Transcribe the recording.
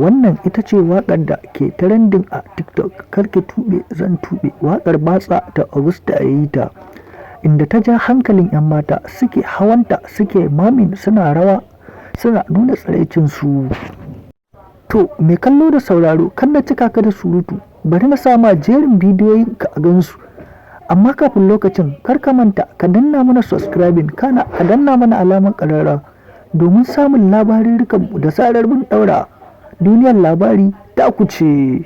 Wannan ita ce waƙar da ke trending a TikTok, "Kar ki tuɓe zan tuɓe", waƙar batsa da Augusta ya yi ta, inda ta ja hankalin 'yan mata suke hawanta, suke miming, suna rawa, suna nuna tsiraicinsu. To, mai kallo da sauraro, kan na cika ka da surutu, bari na sama jerin bidiyoyin ka a gansu. Amma kafin lokacin, kar ka manta ka danna mana subscribing, kana ka danna mana alamar ƙararrawa domin samun labarurrukanmu da zarar mun ɗaura. Duniyar labari ta ku ce.